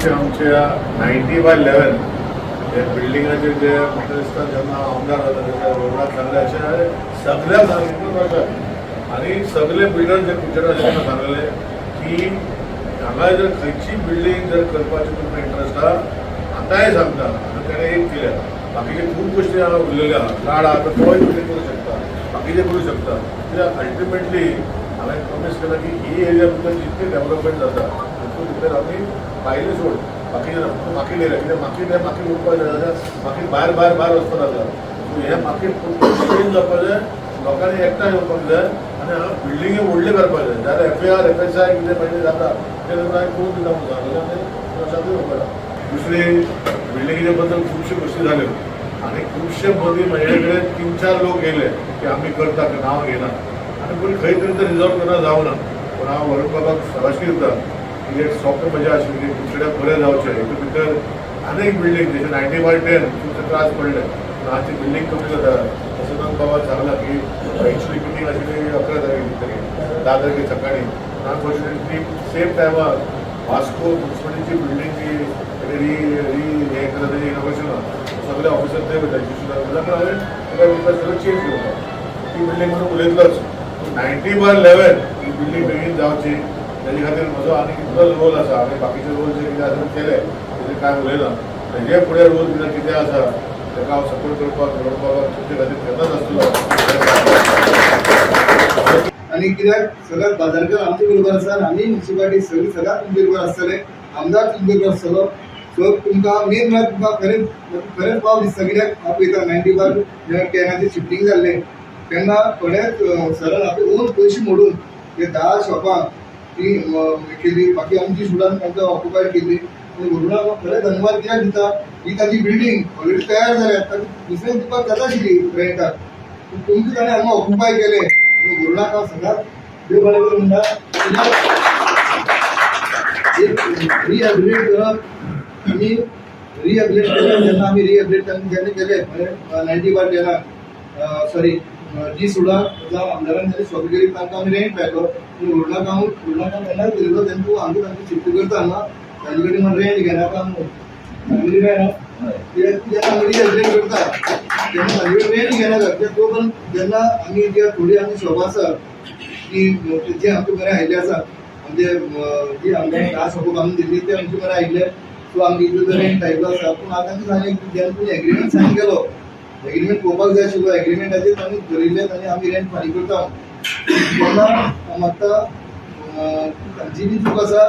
आमच्या 90 बाय 11 हे बिल्डिंगाचे जे म्हाका दिसता, जेन्ना आमदार जाता तेन्ना रोडाक सांगले, अशें सगळ्या सांगितलं आनी सगळे बिल्डर जे कुडचड्यार आसा तांकां सांगलेले की हांगा जर खंयची बिल्डींग जर करपाची तुमकां इंट्रस्ट आहा, आतांय सांगता. आतां तेणें एक केल्या, बाकीचे खूब गोश्टी हांगा उरलेल्यो आहा. लाड आहा तर तोय बिल्डींग करूं शकता, बाकीचे करूं शकता. कित्याक अल्टिमेटली हांवें प्रॉमीस केला की ही एरिया भितर जितली डेवलपमेंट जाता तितून भितर आमी भायले सोड, बाकीचे फक्त मार्केट एरिया. कित्याक मार्केट हें मार्केट उरपाक जाय जाल्यार मार्केट भायर भायर भायर वचपाक जाता. सो हें मार्केट चेंज जावपाक जाय, लोकांनी एकठांय येवपाक जाय आनी हांगा बिल्डिंगी व्हडल्यो करपाक जाय. जाल्यार एफएआर, एफएसआय कितें पयलीं जाता तें तुमकां हांवें करून दिता म्हणून सांगलें आनी लक्षांतूय येवपाक. दुसरी, बिल्डिंगेच्या बद्दल खुबश्यो गोश्टी जाल्यो आनी खुबशे मदीं म्हजे कडेन तीन चार लोक येयले की आमी करता, नांव घेना आनी पूण खंय तरी ते रिजॉल्व करना जावना. पूण हांव वरुण बाबाक शाबासकी दिता की एक स्वप्न म्हजें आशिल्लें की कुडचड्याक बरें जावचें. हितून भितर अनेक बिल्डींग, जशें 90 बाय 10, खुबशे त्रास पडले, पूण आज ती बिल्डींग कमी जाता. तसं बाबा सांगला की एक्चुअली मिटींग आशिल्ली 11 तारखेक तरी, 10 तारखेक सकाळी. अनफॉर्च्युनेटली सेम टायमार वास्को म्युन्सिपालिटीची बिल्डींग जी री री हे केलं, तेजें इनॉग्रेशन, सगळे ऑफिसर ते वयता. ताका हांवें ताका रिक्वेस्ट सगळें चेंज करपाक ती बिल्डींग म्हणून उलयतलोच. 90 बाय 11 ही बिल्डींग बेगीन जावची तेजे खातीर म्हजो आनी कितलोच रोल आसा आनी बाकीचे रोल जे कितें आसा ते केले, तेजे कांय उलयना. तेजे फुडें रोल कितें कितें आसा ताका हांव सपोर्ट करपाक वरुण बाबा तुमचे खातीर केन्नाच आसतलो. आनी कित्याक सगळ्यात बाजारकर आमचे बरोबर आसा आनी म्युन्सिपालिटी सगळी सदांच तुमचे बरोबर आसतले, आमदार तुमचे बरोबर आसतलो. सो तुमकां मेन म्हळ्यार तुमकां खरेंच खरेंच पाव दिसता, कित्याक हांव पळयता, 90 बाय 10आचें शिफ्टींग जाल्लें तेन्ना थोडेच सरान आपले ओन पयशे मोडून ते 10 शॉपां ती केली. बाकी आमची स्टुडंट तांकां ऑक्युपाय केली. आनी वरुणाक खरें धन्यवाद कित्याक दिता, ही ताजी बिल्डींग ऑलरेडी तयार जाल्या, ताका दुसऱ्यांक दिवपाक जाता आशिल्ली रेंटाक, पूण तुमचे ताणें हांगा ऑक्युपाय केलें. आनी वरुणाक हांव सदांच देव बरें करूं म्हणटा, कित्याक एक रिहॅबिलिटेट करप, आमी रिहॅबिलिटेट केलें. जेन्ना आमी रिहॅबिलिटेट तांकां जेन्ना केलें 90 बाय 10, सॉरी, जी सुडाक जावं आमदारान जेन्ना शॉप केली, तांकां आमी रेंट लायलो. पूण वरुणाक हांव, वरुणाक हांव तेन्नाच उलयलो, तेन्ना तूं आमकां तांकां शिफ्ट करता हांगा, तांचे कडेन म्हण रेंट घेनाका म्हणून सांगली काय ना. कित्याक जेन्ना आमी रिहॅबिलिटेट करता तेन्ना तांचे कडेन रेंट घेनाका, कित्याक तो पण जेन्ना आमी जे थोडी आमची शॉपां आसा की जे आमचे बरें आयिल्ले आसा, आमचे जी आमदारान 10 शॉपां बांदून दिल्ली ते आमचे बरें आयिल्ले. सो आमगे इतलो रेंट लायिल्लो आसा. पूण आतां तांकां सांगलें की जेन्ना तुमी एग्रीमेंट सायन केलो, एग्रीमेंट पळोवपाक जाय आशिल्लो. एग्रीमेंटाचेर तांणी बरयल्लें आनी आमी रेंट फारीक करता. तेन्ना हांव मागता, तांची बी चूक आसा.